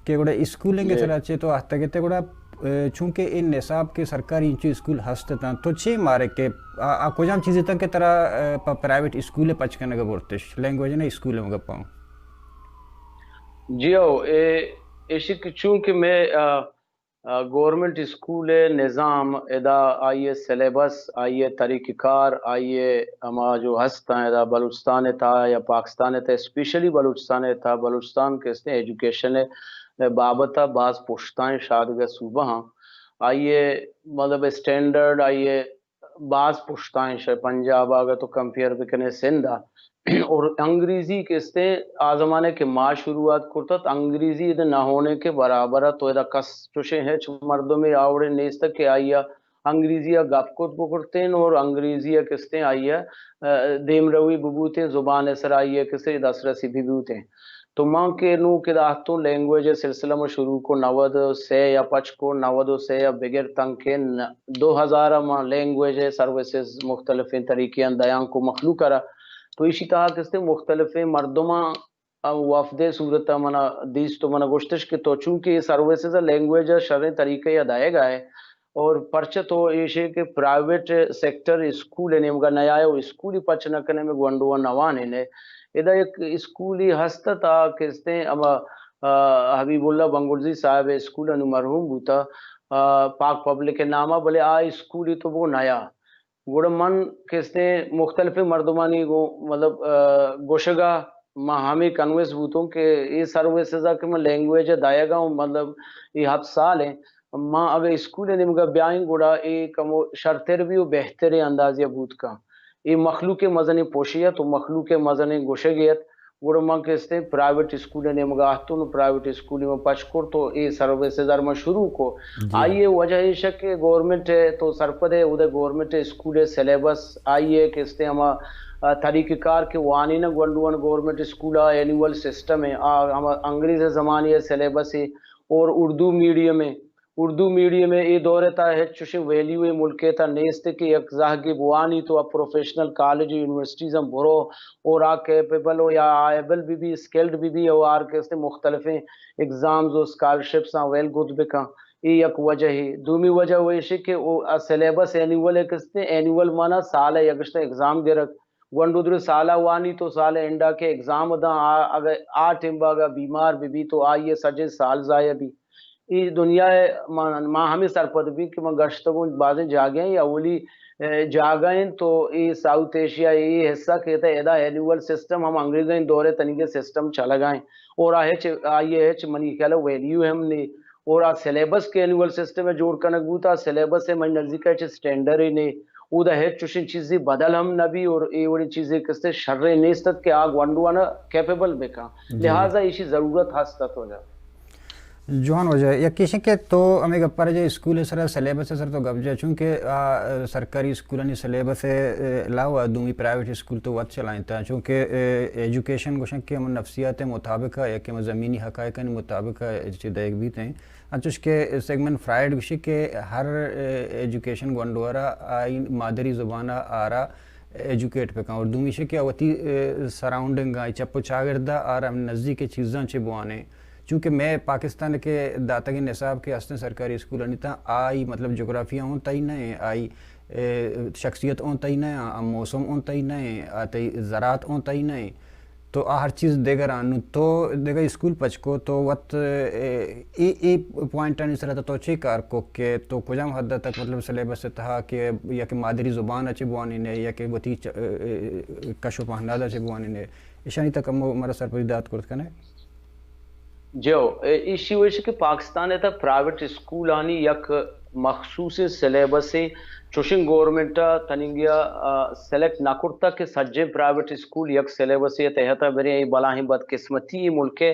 کہ گڑا اسکولنگ ءِ سرا چہ تو آہتگ ات گڑا، اے، چونکہ اے نصاب کہ سرکاری انچو اسکول ہست اتاں، تو چے مارے کہ آ، آ کجام چیز اتاں کہ ترا، اے، پہ پرائیویٹ اسکول پچ کنگ ءَ برتش؟ لینگویج نا، اسکول ءِ گپاں۔ جی ہو، اے، ایشی کہ چونکہ میں، آ، آ، گورنمنٹ اسکول ءِ نظام ادا، آئی ءِ سلیبس، آئی ءِ طریقہ کار، آئی ءِ ہما جو ہستاں ادا بلوچستان ءِ تہا یا پاکستان ءِ تہا، اسپیشلی بلوچستان ءِ تہا، بلوچستان کہ استیں ایجوکیشن ءِ بابت ءَ باز پشتائیں شادگہ صوبہ ہاں۔ آئی ءِ مطلب اسٹینڈرڈ، آئی ءِ باز پشتائیں شے۔ پنجاب ءَ اگر تو کمپیئر بکنے سندھ ءَ، اور انگریزی کہ استیں آ زمانے کہ ما شروعات کرتت، انگریزی ادا نہ ہونے کے برابر ات۔ تو ادا کس چوشیں ہچ مردمے آوڑے نیست کہ آئی ءَ انگریزی ءَ گپ کت بکرتیں اور انگریزی ءَ کہ استیں آئی ءَ، آ، دیمروی ببوتیں، زبان ءِ سر آئی ءَ کہ استیں دسترسی ببوتیں۔ تو من کہ نوں کہ داہتوں لینگویج ءِ سلسلہ ما شروع کو نود و سے ءَ پچ کو، نود و سے ءَ بگر تنکہ ن-، دو ہزار ءَ ما لینگویج ءِ سروسز مختلفیں طریقے آں دیان کو مخلوق ءَ را۔ تو ایشی تہا کہ استیں مختلفیں مردماں وفدے صورت ءَ منا دیست و منا گوشتش کہ تو چونکہ اے سروسز ءَ لینگویج ءَ شریں طریقے ءَ دئیگ ءَ ئے، اور پرچہ تو ایشے کہ پرائیویٹ سیکٹر اسکول ءِ نیمگا نیائے و اسکولی پچ نہ کنے، میں گونڈواں نہ وانینے۔ ادا یک اسکولی ہست ات آ کہ استیں ہما، آ، حبیب اللہ بنگلزی صاحب ءِ اسکول انو مرحوم بوتا، آ، پاک پبلک ءِ ناما، بلے آ اسکولی تو بو نیا۔ گڑا من کہ استیں مختلفیں مردمانی گوں مطلب، آ، گوشگا ما ہمے کنوینس بوتوں کہ اے سروسز ءَ کہ من لینگویج ءَ دئیگا ہوں، مطلب اے ہپت سال ہیں، ما اگہ اسکول ءِ نیمگا بیائیں گڑا اے کمو شرتر بی و بہتریں اندازے ءَ بوت کن۔ اے مخلوق ءِ مزنیں پوشے ات و مخلوق ءِ مزنیں گوشگے ات۔ گڑا من کہ استیں پرائیویٹ اسکول ءِ نیمگا آہتوں و پرائیویٹ اسکولی من پچ کرت و اے سروسز ءَ من شروع کو۔ آئی ءِ وجہ ایش کہ گورنمنٹ ءِ تو سرپد ئے، اود ءِ گورنمنٹ ءِ اسکول ءِ سلیبس، آئی ءِ کہ استیں ہما، آ، طریقہ کار کہ وانینگ گونڈواں گورنمنٹ اسکول ءَ اینوئل سسٹم ءَ، آ ہما انگریز ءِ زمانے ءِ سلیبس ءَ اور اردو میڈیم ءَ، اردو میڈیم ءَ اے دور ءِ تہا ہچ چوشیں ویلیو ءِ ملک ءِ تہا نیست کہ یک زہگے بوانی تو آ پروفیشنل کالج و یونیورسٹیز ہم برو اور آ کیپیبل و یا آ ایبل بہ بی، اسکلڈ بہ بی، او آر کہ استیں مختلفیں ایگزامز و اسکالرشپس آں ویل گد بکن۔ اے یک وجہ ہے۔ دومی وجہ وہ ایشی کہ او آ سلیبس اینوئل ءَ کہ استیں، اینوئل مانا سال ءَ یک گشتہ ایگزام گرگ۔ گونڈو درو سالا وانی تو سال اینڈا کہ ایگزام داں، آ، اگہ آ ٹیم با اگہ بیمار بہ بی تو آئی ءِ سجیں سال ضائع بی۔ اے دنیا ءَ ما، ما ہمے سرپد بی کہ من گشتگوں بازیں جاگہ ہیں، اولی، اے، جاگہ ہیں تو اے ساؤتھ ایشیا اے حصہ کہ تہ ادا اینوئل سسٹم ہم انگریزیں دور ءِ تنیگہ سسٹم چلگا ہیں اور آ ہچ، آئی ءِ ہچ منی خیال ءَ ویلیو ہم نے اور آ سلیبس کہ اینوئل سسٹم ءَ جوڑ کنگ بوتا، سلیبس ءَ منی نزیک ءَ ہچ اسٹینڈرڈ نے، اودا ہچ چوشیں چیزے بدل ہم نہ بی اور اے وڑیں چیزے کستے شریں نیست ات کہ آ گونڈوانا کیپیبل بکن۔ جی۔ لہذا ایشی ضرورت ہست ات وجہ۔ جوان وجہ۔ یک ایش کہ تو ہمے گپ ءَ را جا اسکول ءِ سرا سلیبس ءِ سرا تو گپ جا، چونکہ آ، سرکاری اسکولانی سلیبس ءِ علاوہ دومی پرائیویٹ اسکول تو وت چلائینتا، چونکہ، اے، ایجوکیشن گوشن کہ ہم نفسیات ءِ مطابق ءَ یا کہ ہم زمینی حقائقانی مطابق ءَ چہ دئیگ بیت ہیں۔ انچوش کہ سیگمنڈ فرائیڈ گوشی کہ ہر، اے، ایجوکیشن گونڈو ءَ را آئی مادری زبان ءَ آرا ایجوکیٹ بکن اور دومی شے کہ وتی، اے، سراؤنڈنگ ءَ، چپ و چاگرد ءَ آرا نزیک چیزاں چہ بوانے۔ چونکہ مئے پاکستان کہ داتگیں نصاب کہ ہستیں سرکاری اسکولانی تاں آئی مطلب جغرافیہ اوں تئی نہ ایں، آئی، اے، شخصیت اوں تئی نہ ایں، آ موسم اوں تئی نہ ایں، آ تئی زراعت اوں تئی نہ ایں۔ تو آ ہر چیز دگراں۔ نوں تو دگہ اسکول پچ کو تو وت، اے، اے، اے پوائنٹانی سرا تو، تو چے کار کو کہ تو کجام حد تک مطلب سلیبس ءِ تہا کہ یا کہ مادری زبان ءَ چہ بوانینے یا کہ وتی چ-، اے، اے، کش و پہناد ءَ چہ بوانینے؟ ایشانی تک ہم مارا سرپدی دات کرت کنے؟ جو، اے، ایشی وش کہ پاکستان ءِ تہ پرائیویٹ اسکولانی یک مخصوصیں سلیبسے چوشیں گورنمنٹ ءَ تنیگہ، آ، سلیکٹ نہ کرتگ کہ سجیں پرائیویٹ اسکول یک سلیبسے ءِ تحت ءَ بریں۔ اے بلاہیں بدقسمتی اے ملک ءِ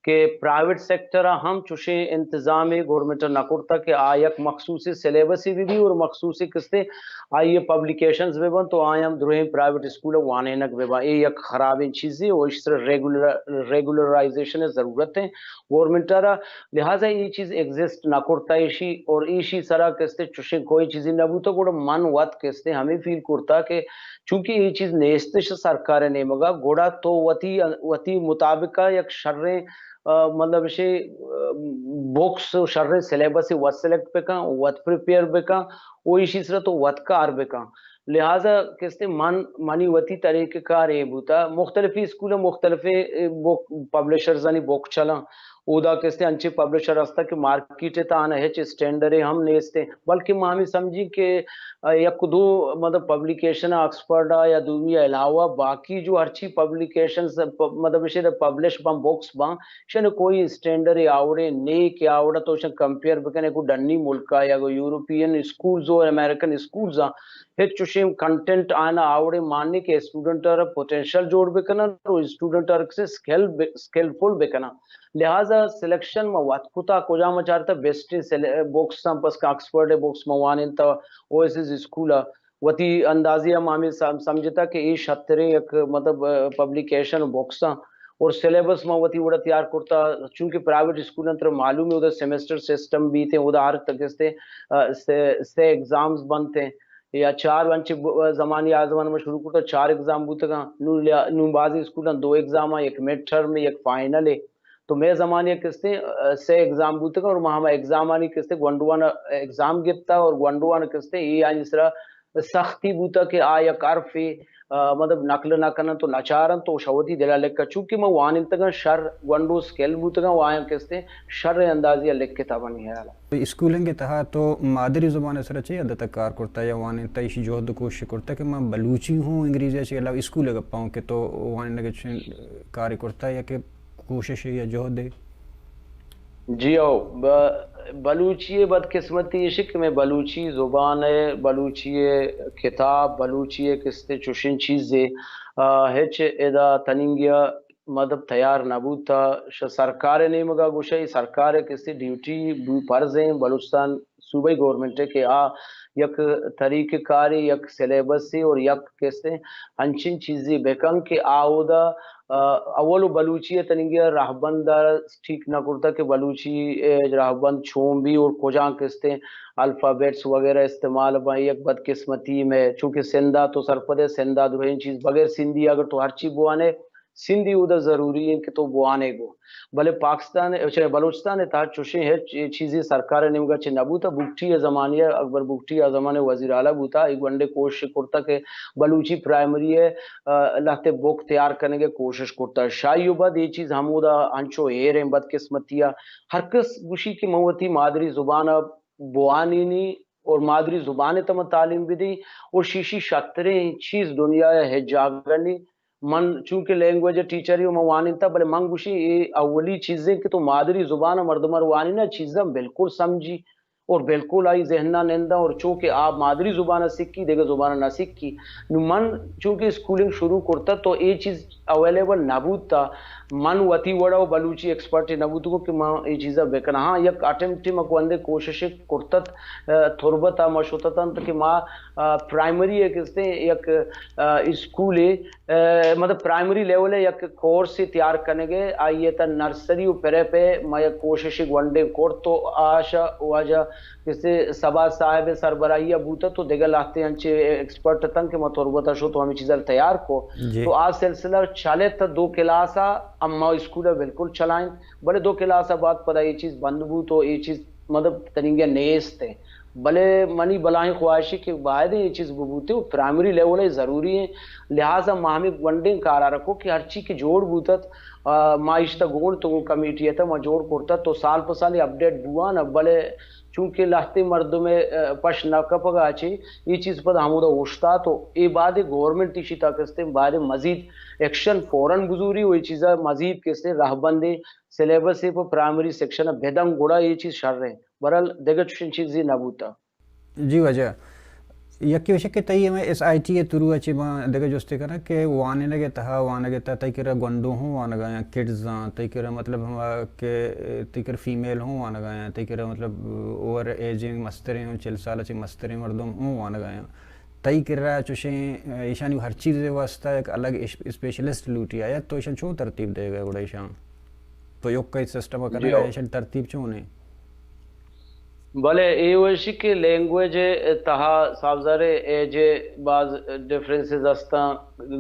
کہ پرائیویٹ سیکٹر ءَ ہم چوشیں انتظامے گورنمنٹ ءَ نہ کرتگ کہ آ یک مخصوصیں سلیبسے بہ بی اور مخصوصیں کستے آئی ءِ پبلیکیشنز بہ بنت تو آیاں ہم درہیں پرائیویٹ اسکول ءَ وانینگ بہ بنت۔ اے یک خرابیں چیزے و ایشی سرا ریگولر-، ریگولرائزیشن ءِ ضرورت ایں گورنمنٹ ءَ را۔ لہذا اے چیز ایگزسٹ نہ کرتا ایشی اور ایشی سرا کستے چوشیں کوئی چیزے نہ بوتا، گڑا من وت کستے ہمے فیل کرتا کہ چونکہ اے چیز نیستش سرکار ءِ نیمگا، گڑا تو وتی، وتی مطابقا یک شریں آ، مطلب شے، آ، بکس و شریں سلیبس وت سلیکٹ بکن، وت پریپیئر بکن، و ایشی سرا تو وت کار بکن۔ لہذا کستے من، منی وتی طریقہ کار اے بوتا، مختلفی اسکول مختلف، اے، بک پبلشرزانی بک چلاں، اودا کستے انچے پبلشر ہستا کہ مارکیٹ تا آنا ہچ اسٹینڈرے ہم نیستے، بلکہ ما ہمیں سمجھی کہ آ، یک دو مطلب پبلیکیشن آکسفورڈ آ یا دومی علاوہ باقی جو ہرچی پبلیکیشنز پ-، مطلب اشی دا پبلش بن، بکس بن، شن کوئی اسٹینڈرڈ آوڑے نیک آوڑا تو شن کمپیئر بکنے کو ڈنی ملکا یا کو یورپین اسکولز اور امریکن اسکولز آ، ہچ چوشیں کنٹینٹ آنا آوڑے ماننے کہ اسٹوڈنٹ آر پوٹینشل جوڑ بکنن اور اسٹوڈنٹ آر سے سکل ب-، سکلفل بکنن۔ لہذا سلیکشن ما وت کتا، کجام چارتا بیسٹ سل-، بکس ہم پس کہ آکسفورڈ بکس ما وانینتا، اویسز اسکول ء وتی اندازے ء ما ہمے سم-، سمجھتا کہ اے شتریں یک مطلب، آ، پبلیکیشن و بکس آں اور سلیبس ما وتی وڑا تیار کرتا، چونکہ پرائیویٹ اسکول انت، ترا معلوم ہے، اودا سیمسٹر سسٹم بیت ہیں، اودا ہر تکستے، آ، سے، سے ایگزامز بنت ہیں یا چار، انچے ب-، زمانی آ زمانے ما شروع کرتا، چار ایگزام بوتگاں، نوں لیا-، نوں بعضی اسکولاں دو ایگزام آں، یک مڈ ٹرم، یک فائنل ہے۔ تو مئے زمانے کستے، آ، سے ایگزام بوتگاں اور ما ہما ایگزامانی کستے گونڈوان ایگزام گپتا اور گونڈوان کستے اے آنی سرا سختی بوتا کہ آ یک حرفے، آ، مطلب نقل نہ کنن تو نچارن تو شوتی دلا لکھا۔ چونکہ ما وانینتگاں شر گونڈو سکل بوتگاں و آیاں کستے شر اندازی لکھتا منی خیال۔ اسکولنگ ء تہا تو مادری زبان ء سرا چے حد تک کار کرتا یا وانینتا ایشی جہد و کوشش کرتا کہ من بلوچی ہوں انگریزی ء چے علاوہ اسکول ء گپا ہوں کہ تو وانینگ ء چے کار کرتا یا کہ کوشش یا جہد ہے؟ جی او، ب-، بلوچی ء بدقسمتی ایش کہ میں بلوچی زبان ء، بلوچی ء کتاب، بلوچی ء کستے چوشیں چیزے، آ، ہچ ادا تننگیا مطلب تیار نہ بوتا۔ ش-، سرکار ء نیمگا گوشے، سرکار ء کستے ڈیوٹی بو-، فرض ہیں بلوچستان صوبائی گورنمنٹ ء کہ آ یک طریقہ کارے، یک سلیبسے اور یک کستے انچیں چیزے بکن کہ آ اودا، آ، اول و بلوچی ء تنیگہ رہبند ء ٹھیک نہ کرتا کہ بلوچی ء رہبند چون بی اور کجا کستے الفابیٹس وغیرہ استعمال بیں۔ یک بدقسمتی میں چونکہ سندھ ء تو سرپد ہے، سندھ ء درہیں چیز بغیر سندھی اگر تو ہرچی بوانے، سندھی اودا ضروری ہیں کہ تو بوانے گو۔ بلے پاکستان، چہ بلوچستان ء تہا چوشیں ہچ چیزے سرکار ء نیمگا چہ نہ بوتا۔ بگٹی ء زمانے ء، اکبر بگٹی ء زمانے وزیر اعلی بوتا، اے گونڈے کوشش کرتا کہ بلوچی پرائمری ء، آ، لہتے بک تیار کنگ ء کوشش کرتا۔ شاہی و بعد اے چیز ہمودا انچو ایر ہیں بدقسمتی ء۔ ہر کس گوشی کہ من وتی مادری زبان ء بوانینی اور مادری زبان ء تہ من تعلیم بدی اور شیشی شتریں چیز دنیا ء ہچ جاگہ نی۔ من چونکہ لینگویج ٹیچر ہوں، من وانینتا، بلے من گوشی اے اولی چیزیں کہ تو مادری زبان ء مردم ء وانینا، چیزاں بالکل سمجھی اور بالکل آئی ذہن ء نندا اور چونکہ آ مادری زبان ء سکی، دگہ زبان ء نہ سکی۔ نو من چونکہ اسکولنگ شروع کرتا تو اے چیز اویلیبل نہ بوتا، من وتی وڑا و بلوچی ایکسپرٹ نہ بوتگو کہ من اے چیزا بکناں۔ ہاں، یک اٹیمپٹ ما گوندے کوشش کرتت، آ، تربت ء ما شتتنت کہ ما، آ، پرائمری ء کستے یک، آ، اسکولے، آ، مطلب پرائمری لیول ء یک کورسے تیار کنگ ء، آئی ء تہ نرسری و پریپ ء ما یک کوششے گونڈیں کرت و آ شہ واجہ کستے صبا صاحب ء سربراہی ء بوتت و دگہ لہتے انچے ایکسپرٹ اتنت کہ ما تربت ء شت و ہمے چیزا تیار کو۔ جی۔ تو آ سلسلہ چلت دو کلاس ء، اما اسکول ء بالکل چلائیں، بلے دو کلاس ء بعد پدا اے چیز بند بوت و اے چیز مطلب تنیگہ نیست ہے۔ بلے منی بلاہیں خواہشے کہ باید اے چیز ببوتے و پرائمری لیول ء ضروری ہیں، لہذا ما ہمیں گونڈیں کارا رکھو کہ ہرچی کہ جوڑ بوتت، آ، ما اشتا گون تو کمیٹی ء تہ ما جوڑ کرتت تو سال پہ سال اپڈیٹ بوان، بلے چونکہ لہتے مردم ء، آ، پش نہ کپگا چے اے چیز پدا ہمودا اوشتات و اے بعد گورنمنٹ ایشی تا کستے باید مزید ایکشن فوراً بزوری و اے چیزا مزید کستے رہبندے سلیبس ء پہ پرائمری سیکشن ء بدن گڑا اے چیز شر ہیں۔ بہرحال دگہ چوشیں چیزے نہ بوتا۔ جی واجہ، یکے وشک کہ تئی ہمے ایس آئی ٹی ء تھرو ء چہ ما دگہ جستے کناں کہ وانینگ ء تہا، وانگ ء تہا تئی کرا گونڈو ہوں وانگ ء آیاں، کڈز آں، تئی کرا مطلب ہما کہ تئی کرا فیمیل ہوں وانگ ء آیاں، تئی کرا مطلب اوور ایجنگ مستریں ہوں، چل سال ء چہ مستریں مردم ہوں وانگ ء آیاں۔ تئی کرا چوشیں، ایشانی ہر چیز ء واسطہ یک الگ اش-، اسپیشلسٹ لوٹی آیا، تو ایشان چون ترتیب دے گئے گڑا ایشان؟ تو یوک کئی سسٹم ء جی کنگ ء ہو۔ ایشانی ترتیب چون ہے؟ بلے اے وشی کہ لینگویج ء تہا صاحبزادے ایج ء باز ڈفرنسز استاں،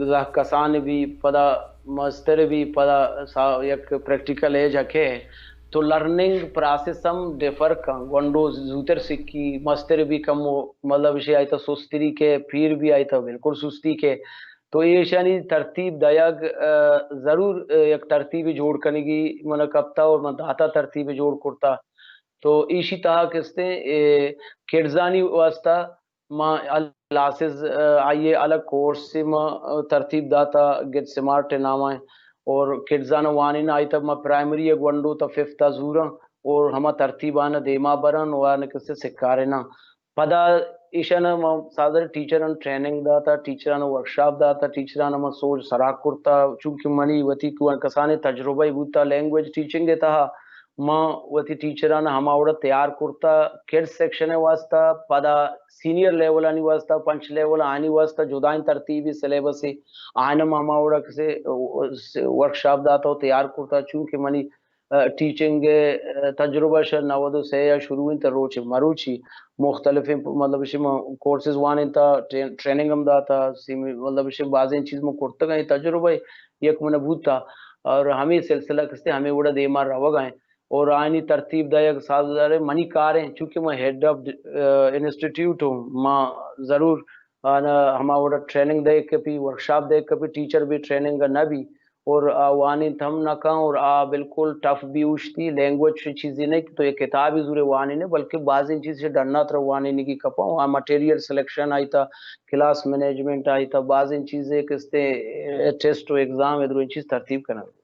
زاہ کسان بی پدا مستر بھی پدا سا یک پریکٹیکل ایج ہکے تو لرننگ پراسس ہم ڈیفر کن، گونڈو زوتر سکی، مستر بھی کم، مطلب اشی آئی تا سستری کے، پیر بھی آئی تا بالکل سستی کے۔ تو ایشانی ترتیب دیگ ضرور یک ترتیب جوڑ کنگی من کپتا اور من داتا ترتیب جوڑ کرتا۔ تو ایشی تہا کستے کڈزانی واسطہ ما کلاسز، آئی ء الگ کورس ما ترتیب داتا، گڈ سمارٹ نام ء، اور کڈزان وانین آئی تب ما پرائمری ء گونڈو تا ففتھ ء زوراں اور ہما ترتیبان دیما برن و آن کسے سکاریناں۔ پدا ایشان ما سازر ٹیچران ٹریننگ داتا، ٹیچران ورکشاپ داتا، ٹیچران ما سوچ سراک کرتا، چونکہ منی وتی کسانیں تجربہ بوتا لینگویج ٹیچنگ ء تہا، ما وتی ٹیچران ہما وڑا تیار کرتا، کڈز سیکشن ء واسطہ، پدا سینئر لیول آنی واسطہ، پنچ لیول آنی واسطہ جدائیں ترتیبی سلیبس ء آئین ہم ہما وڑا کسے ورکشاپ داتا و تیار کرتا، چونکہ منی ٹیچنگ ء تجربہ شہ نود و سے یا شروع انت روچ مروچی مختلف، مطلب اسی کورسز وان انت، ٹریننگ ہم داتا، مطلب اسی بازیں چیز من کرتگ، تجربہ یک من بوتا اور ہمیں سلسلہ کستے ہمیں وڑا دیما روگ ء اور آئینی ترتیب دئیگ سازدار منی کار ہیں، چونکہ من ہیڈ آف انسٹیٹیوٹ ہوں، ما ضرور آنا ہما وڑا ٹریننگ دے کپی، ورکشاپ دے کپی، ٹیچر بھی ٹریننگ نہ بھی اور آ وانینت ہم نہ کن اور آ بالکل ٹف بھی اوشتی، لینگویج چیزی نہیں کہ تو یہ کتابی زورے وانینے، بلکہ بازیں چیز سے ڈننا تر وانینگی کپاں، آ مٹیریل سلیکشن آئی تا، کلاس مینجمنٹ آئی تا، بازیں چیزیں کستے ٹیسٹ و ایگزام ادرو چیز ترتیب کنگ۔